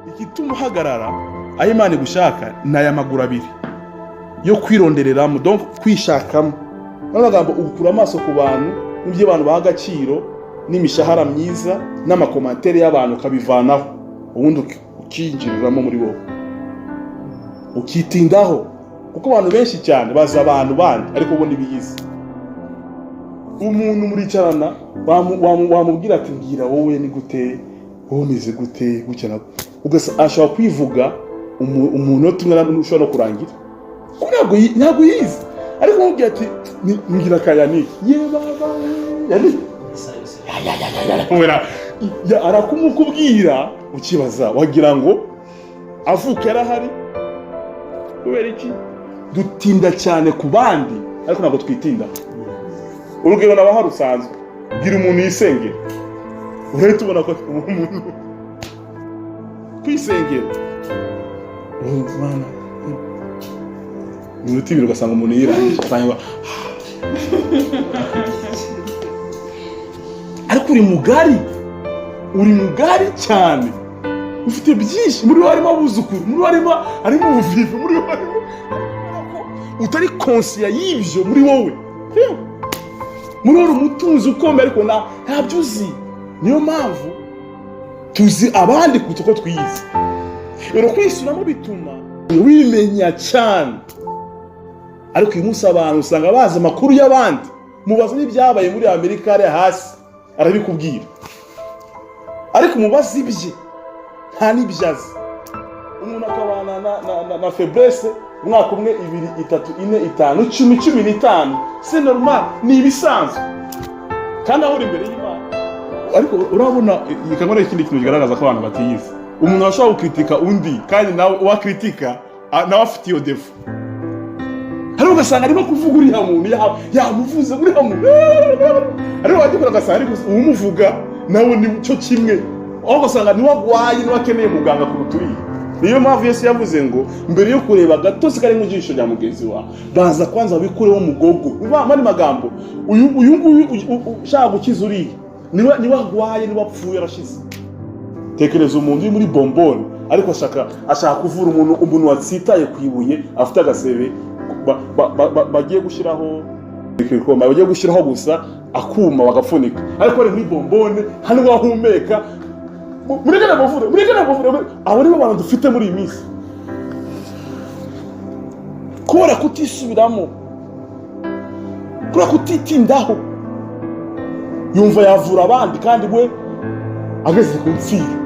Igituma uhagarara aho Imana igushaka ni aya maguru abiri yo kwirondereramo, donc kwishakamo. N'amagambo ugukura amaso ku bantu n'ibyo abantu baha agaciro n'imishahara myiza n'ama commentaires y'abantu, ukabivanaho, ubundi ukinjiriramo muri wowe, ukitindaho, kuko abantu benshi cyane bazi abantu bandi, ariko bo ntibiyizi. Umuntu muricarana, wamubwira ati: "Mbwira wowe, ni gute? Wowe umeze gute?" Gutya na ashobora kwivuga umunota umwe ushobora no kurangira, kuko ntabwo yizi. Ariko umubwira ati: "Mbwira ka Yannick," ye baba we, Yannick arakumukubwira, ukibaza, wagira ngo avuka yarahari. Kubera iki dutinda cyane ku bandi ariko ntabwo twitinda? Urugero nabaha rusanzwe: bwira umuntu yisengera, urahita ubona ko uwo muntu kwisengera, oh, Mana, iminota 2 ugasanga umuntu yirangije, usanga ariko uri mugari, uri mugari cyane, ufite byinshi muri wowe, harimo abuzukuru, muri wowe harimo ubuvivi, muri wowe harimo utari conscient y'ibyo. Muri wowe, muri wowe uri umutunzi ukomeye, ariko ntabyo uzi. Niyo mpamvu tuzi abandi kuruta uko twiyizi. Rero kwisuramo bituma wimenya cyane. Ariko uyu munsi abantu usanga bazi amakuru y'abandi, mubaza n'ibyabaye muri Amerika hariya hasi arabikubwira, ariko umubaza ibye nta n'ibyo azi. Umuntu akabana na faiblesse umwaka umwe, 2, 3, 4, 5, 10, 15, c'est normal, ni ibisanzwe, kandi ahora imbere y'Imana. Ariko urabona, ikangwa ikindi kintu kigaragaza ko abantu batiyizi: umuntu ashobora gukritika undi, kandi nawe uwakritika nawe afite iyo défaut. Ariko ugasanga arimo kuvuga uriya muntu, yamuvuze uriya muntu, ariko wajya kure ugasanga ari uwumuvuga nawe ni cyo kimwe, aho ugasanga niwe agwaye, niwe akeneye muganga kuruta uriya. Niyo mpamvu Yesu yavuze ngo mbere yo kureba agatotsi kari mu jisho rya mugenzi wawe, baza kwanza wikureho umugogo. Mu andi magambo, uyu nguyu ushaka gukiza uriya, niwe agwaye, niwe apfuye, arashize. Tekereza umuntu uri muri bombone, ariko ashaka kuvura umuntu watsitaye ku ibuye, afite agasebe, bagiye gushyiraho ikoma, bagiye gushyiraho gusa akuma bagapfunika, ariko ari muri bombone hano wahumeka. Mureke nabavure, mureke nabavure. Abo nibo bantu dufite muri iyi minsi, kubera kutisubiramo, kubera kutitindaho. Yumva yavura abandi kandi we ageze ku ntsinzi.